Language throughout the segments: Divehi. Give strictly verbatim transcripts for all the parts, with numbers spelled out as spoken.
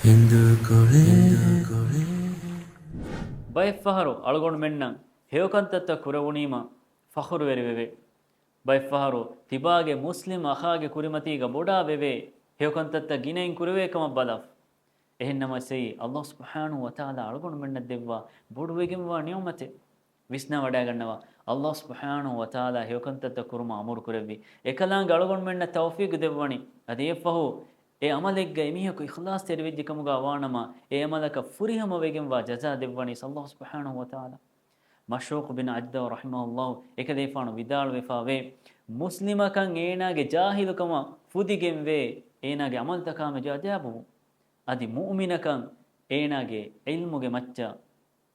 ހިނދޫކޮޅޭ. ބައެއްފަހަރު އަޅުގަނޑުމެންނަށް ހެޔޮކަންތައްތައް ކުރެވުނީމަ ފަޚުރުވެރިވެވޭ. ބައެއްފަހަރު ތިބާގެ މުސްލިމް އަޚާގެ ކުރިމަތީގަ ބޮޑާ ވެވޭ، ހެޔޮކަންތައްތައް ގިނައިން ކުރެވޭ ކަމަށް ބަލާފަ. އެހެންނަމަވެސް އެއީ ﷲ ސުބްޙާނަހޫ ވަތަޢާލާ އަޅުގަނޑުމެންނަށް ދެއްވާ ބޮޑުވެގެންވާ ނިޢުމަތެއް. ވިސްނާވަޑައިގަންނަވާ، ﷲ ސުބްޙާނަހޫ ވަތަޢާލާ ހެޔޮކަންތައްތައް ކުރުމަށް އަމުރު ކުރެއްވި. އެކަލާނގެ އަޅުގަނޑުމެންނަށް ތައުފީޤު ދެއްވަނީ. އަދި އެއަށްފަހު އެ ޢަމަލެއްގަ އެމީހަކު އިޚްލާޞްތެރިވެއްޖެ ކަމުގަ ވާނަމަ، އެ ޢަމަލަކަށް ފުރިހަމަ ވެގެންވާ ޖަޒާ ދެއްވަނީ ﷲ ސުބްޙާނަހޫ ވަތަޢާލާ. މަޝްރޫޤު ބިން އަޖްދަ ރަޙިމަހުﷲ އެކަލޭފާނު ވިދާޅުވެފާވޭ، މުސްލިމަކަށް އޭނާގެ ޖާހިލުކަމަށް ފުދިގެންވޭ، އޭނާގެ ޢަމަލުތަކާމެދު އަޖައިބުވުން. އަދި މުއުމިނަކަށް އޭނާގެ ޢިލްމުގެ މައްޗަށް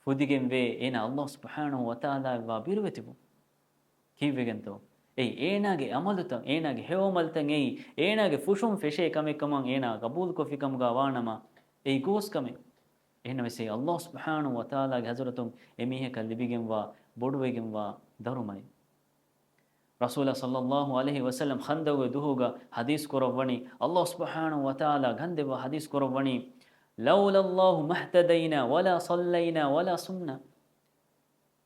ފުދިގެންވޭ، އޭނާ ﷲ ސުބްޙާނަހޫ ވަތަޢާލާއަށްވާ ބިރުވެތިވުން. ކީއްވެގެންތޯ؟ އެއީ އޭނާގެ ޢަމަލުތައް، އޭނާގެ ހެޔޮ ޢަމަލުތައް އެއީ އޭނާގެ ފުށުން ފެށޭ ކަމެއްކަމަށް އޭނާ ޤަބޫލުކޮށްފިކަމުގަ ވާނަމަ، އެއީ ގޯސް ކަމެއް. އެހެންނަމަވެސް އެއީ ﷲ ސުބްޙާނަހޫ ވަތަޢާލާގެ ޙަޟްރަތުން އެމީހަކަށް ލިބިގެންވާ ބޮޑުވެގެންވާ ދަރުމައެއް. ރަސޫލާ ޞައްލައްލާހު ޢަލައިހި ވަސައްލަމް ޚަންދަޤުގެ ދުހުގަ ޙަދީޘް ކުރައްވަނީ، ﷲ ސުބްޙާނަހޫ ވަތަޢާލާ ގަންދެއްވާ ޙަދީޘް ކުރައްވަނީ، لولا الله ما اهتدينا ولا صلينا ولا صمنا.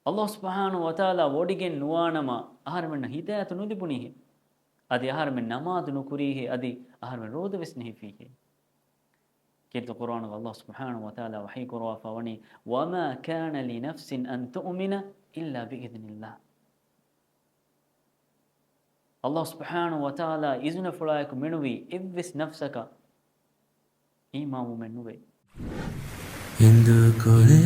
ﷲ ސުބްޙާނަހޫ ވަތަޢާލާ ވޮޑިގެން ނުވާނަމަ، އަހަރެމެންނަށް ހިދާޔަތު ނުލިބުނީހޭ. އަދި އަހަރެމެން ނަމާދު ނުކުރީހޭ، އަދި އަހަރެމެން ރޯދަވެސް ނެހިފީހޭ. ކީރިތި ޤުރުއާނުގަ ﷲ ސުބްޙާނަހޫ ވަތަޢާލާ ވަޙީ ކުރައްވާފަ ވަނީ، وما كان لنفس أن تؤمن إلا بإذن الله. ﷲ ސުބްޙާނަހޫ ވަތަޢާލާ އިޒުނަފުޅާއެކު މެނުވީ އެއްވެސް ނަފްސަކަށް އީމާންވުމެއް ނުވޭ. ހިނދޫކޮޅޭ.